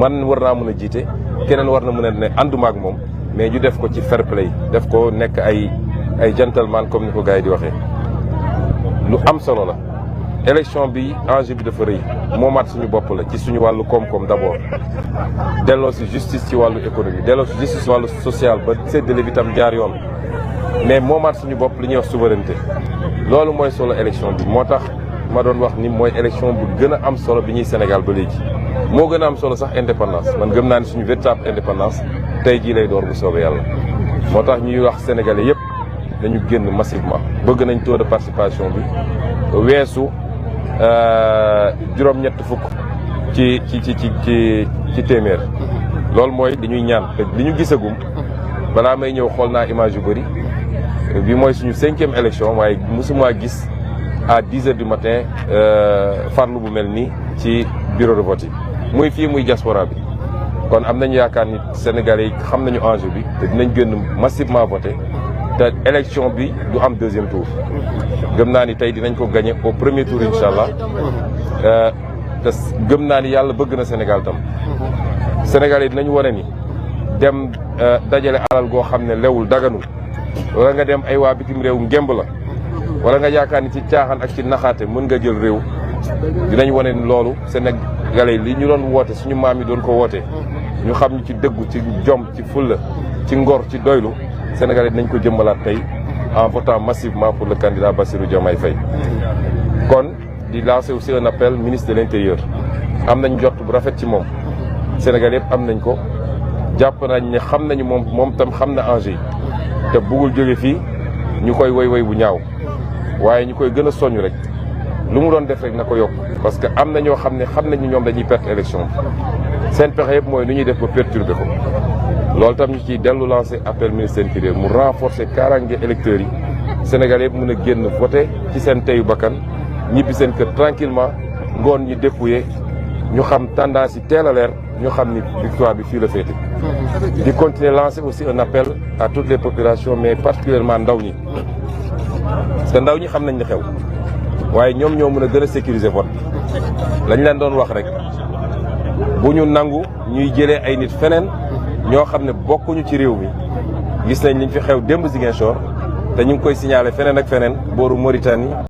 man war naa mën a jiite keneen war na mën a ne ànduma ak moom mais ñu def ko ci fair play def ko nekk ay gentleman comme ni ko gars yi di waxee lu am solo la. élection bi enjeu bi dafa rëy moomaat suñu bopp la ci suñu wàllu koom-koom d'abord delloo si justice ci wàllu économie delloo si justice ci wàllu social ba séddale bi tam jaar yoon mais moomaat suñu bopp li ñuy wax souveraineté loolu mooy solo élection bi moo tax ma doon wax ni mooy élection bu gën a am solo bi ñuy Sénégal ba léegi moo gën a am solo sax indépendance man gëm naa ni suñu véritable indépendance tey jii lay door bu soobee yàlla moo tax ñuy wax sénégalais yëpp dañu génn massivement bëgg nañ taux de participation bi weesu juróom-ñett fukk ci téeméer loolu mooy li ñuy ñaan te li ñu gisagum balaa may ñëw xool naa image yu bëri bi mooy suñu 5e élection waaye mosuma gis à 10 heures du matin farlu bu mel nii ci bureau de vote yi muy fii muy diaspora bi kon am nañu yaakaar ni Sénégalais yi xam nañu enjeu bi te dinañ génn massivement voté te élection bi du am 2e tour gëm naa ni tey dinañ ko gagné au premier tour incha allah te gëm naa ni yàlla bëgg na Sénégal tam Sénégalais yi dinañ wane ni dem dajale alal goo xam ne lewul daganul wala nga dem ay waa bitim réew ngemb la wala nga yaakaar ni ci caaxaan ak ci naxaate mën nga jël réew dinañ wane ni loolu Sénégalais li ñu doon woote suñu maam yi doon ko woote ñu xam ñu ci dëggu ci jom ci fulla ci ngor ci doylu Sénégalais dinañ ko jëmmalaat tey en votant massivement pour le candidat Bassirou Diomaye Faye kon di lancer aussi un appel ministre de l'intérieur am nañ jot bu rafet ci moom Sénégalais yëpp am nañ ko jàpp nañ ne xam nañu moom tam xam na enjeu yi te bëggul jóge fii ñu koy woy bu ñaaw waaye ñu koy gën a soññ rek lu mu doon def rek na ko yokk parce que am na ñoo xam ne xam nañu ñoom dañuy perte élection bi seen pexe yëpp mooy nu ñuy def ba perturber ko loolu tam ñu ciy dellu lancer appel ministre intérieur mu renforcer kaaraange électeurs yi Sénégalais yëpp mën a génn voter ci seen teyu bakkan ñibbi seen kër tranquillement ngoon ñi dépouiller ñu xam tendance yi teel a leer ñu xam ni victoire bi fii la féete di continuer lancer aussi un appel à toutes les populations mais particulièrement ndaw ñi parce que ndaw ñi xam nañ li xew waaye ñoom ñoo mën a gën a sécuriser vote bi lañ leen doon wax rek bu ñu nangu ñuy jëlee ay nit feneen ñoo xam ne bokkuñu ci réew mi gis nañ liñ fi xew démb Ziguinchor te ñu ngi koy signaler feneen ak feneen booru Mauritanie